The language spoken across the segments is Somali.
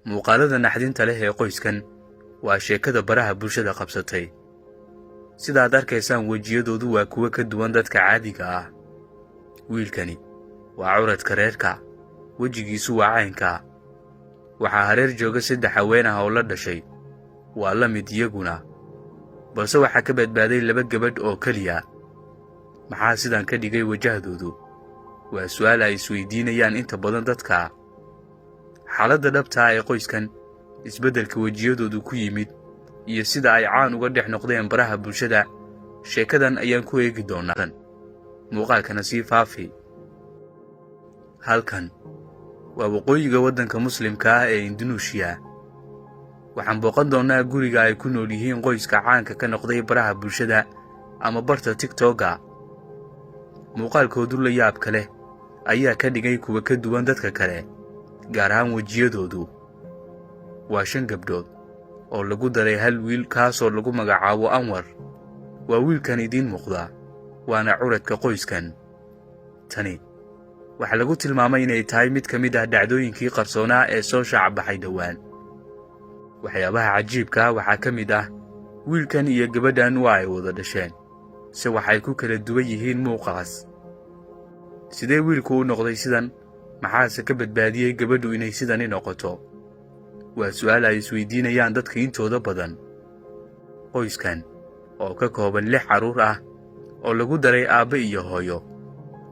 Muuqaalada naxdinta leh ee qoyskan waa sheekada baraha bulshada qabsatay. Sidaad arkaysaan, wejiyadoodu waa kuwo ka duwan dadka caadiga ah. Wiilkani waa curadka reerka, wejigiisu waa caynka. Waxaa hareer jooga saddex haween ah oo la dhashay, waa la mid iyaguna, balse waxaa ka badbaaday laba gabadh oo keliya. Maxaa sidan ka dhigay wajahdoodu? Waa su'aal ay isweydiinayaan inta badan dadka. Xaaladda dhabta ah ee qoyskan, isbeddelka wejiyadoodu ku yimid iyo sida ay caan uga dhex noqdeen baraha bulshada, sheekadan ayaan ku eegi doonaa. Muuqaalkana sii faafi. Halkan waa waqooyiga waddanka Muslimka ah ee Indunuushiya. Waxaan booqan doonnaa guriga ay ku nool yihiin qoyska caanka ka noqday baraha bulshada ama barta TikTok-ga. Muuqaalkoodu la yaabka leh ayaa ka dhigay kuwa ka duwan dadka kale, gaar ahaan wejiyadoodu. Waa shan gabdhood oo lagu daray hal wiil, kaasoo lagu magacaabo Anwar. Waa wiilkan idiin muuqda, waana curadka qoyskan. Tani waxaa lagu tilmaamay inay tahay mid ka mid ah dhacdooyinkii qarsoonaa ee soo shaac baxay dhowaan. Waxyaabaha cajiibka ah waxaa ka mid ah wiilkan iyo gabadhan waa ay wada dhasheen, se waxay ku kala duwan yihiin muuqaas. Sidee wiilku u noqday sidan? Maxaase ka badbaadiyey gabadhu inay sidani noqoto? Waa su'aal ay isweydiinayaan dadka intooda badan. Qoyskan oo ka kooban lix carruur ah oo lagu daray aabbe iyo hooyo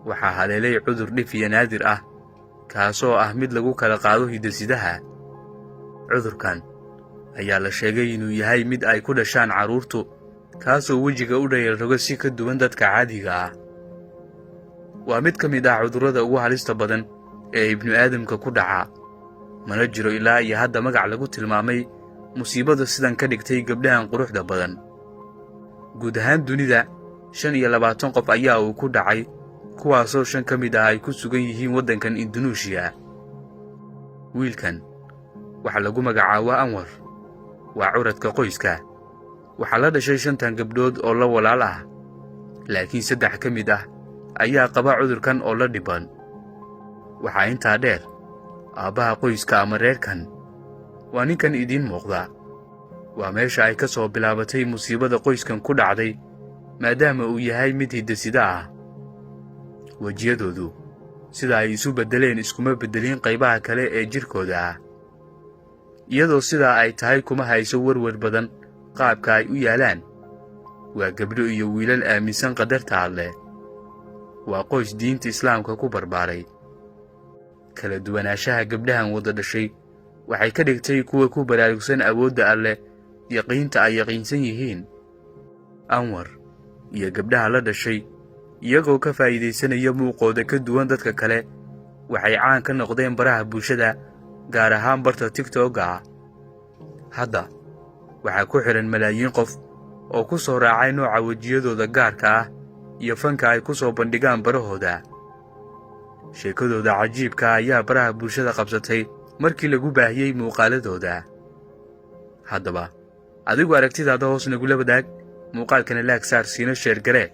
waxaa haleelay cudur dhif iyo naadir ah, kaasoo ah mid lagu kala qaado hidasidaha. Cudurkan ayaa la sheegay inuu yahay mid ay ku dhashaan carruurtu, kaasoo wejiga u dhayal rogo si ka duwan dadka caadiga ah. Waa mid ka mid ah cudurrada ugu halista badan ee ibnu aadamka ku dhaca. Mana jiro ilaa iyo hadda magac lagu tilmaamay musiibada sidan ka dhigtay gabdhahan quruxda badan. Guud ahaan dunida 25 qof ayaa uu ku dhacay, kuwaasoo shan ka mid ah ay ku sugan yihiin waddankan Indunuushiya. Wiilkan waxaa lagu magacaabaa Anwar, waa curadka qoyska. Waxaa la dhashay shantan gabdhood oo la walaal ah, laakiin saddex ka mid ah ayaa qaba cudurkan oo la dhiban. Waxaa intaa dheer, aabbaha qoyska ama reerkan waa ninkan idiin muuqda. Waa meesha ay ka soo bilaabatay musiibada qoyskan ku dhacday, maadaama uu yahay mid hidasida ah. Wejiyadoodu sida ay isu beddeleen iskuma beddelin qaybaha kale ee jidhkooda ah. Iyadoo sidaa ay tahay, kuma hayso werwer badan qaabka ay u yaalaan. Waa gabdho iyo wiilal aaminsan qadarta Alle. Waa qoys diinta Islaamka ku barbaaray. Kala duwanaanshaha gabdhahan wada dhashay waxay ka dhigtay kuwa ku baraarugsan awoodda Alleh, yaqiinta ay yaqiinsan yihiin. Anwar iyo gabdhaha la dhashay, iyagoo ka faa'iidaysanaya muuqooda ka duwan dadka kale, waxay caan ka noqdeen baraha bulshada, gaar ahaan barta TikTok-ga. Hadda waxaa ku xidhan malaayiin qof oo ku soo raacay nooca wejiyadooda gaarka ah iyo fanka ay ku soo bandhigaan barahooda. Sheekadooda cajiibka ayaa baraha bulshada qabsatay markii lagu baahiyey muuqaaladooda. Haddaba adigu aragtidaada hoos nagula wadaag, muuqaalkana like saar, siina share garee.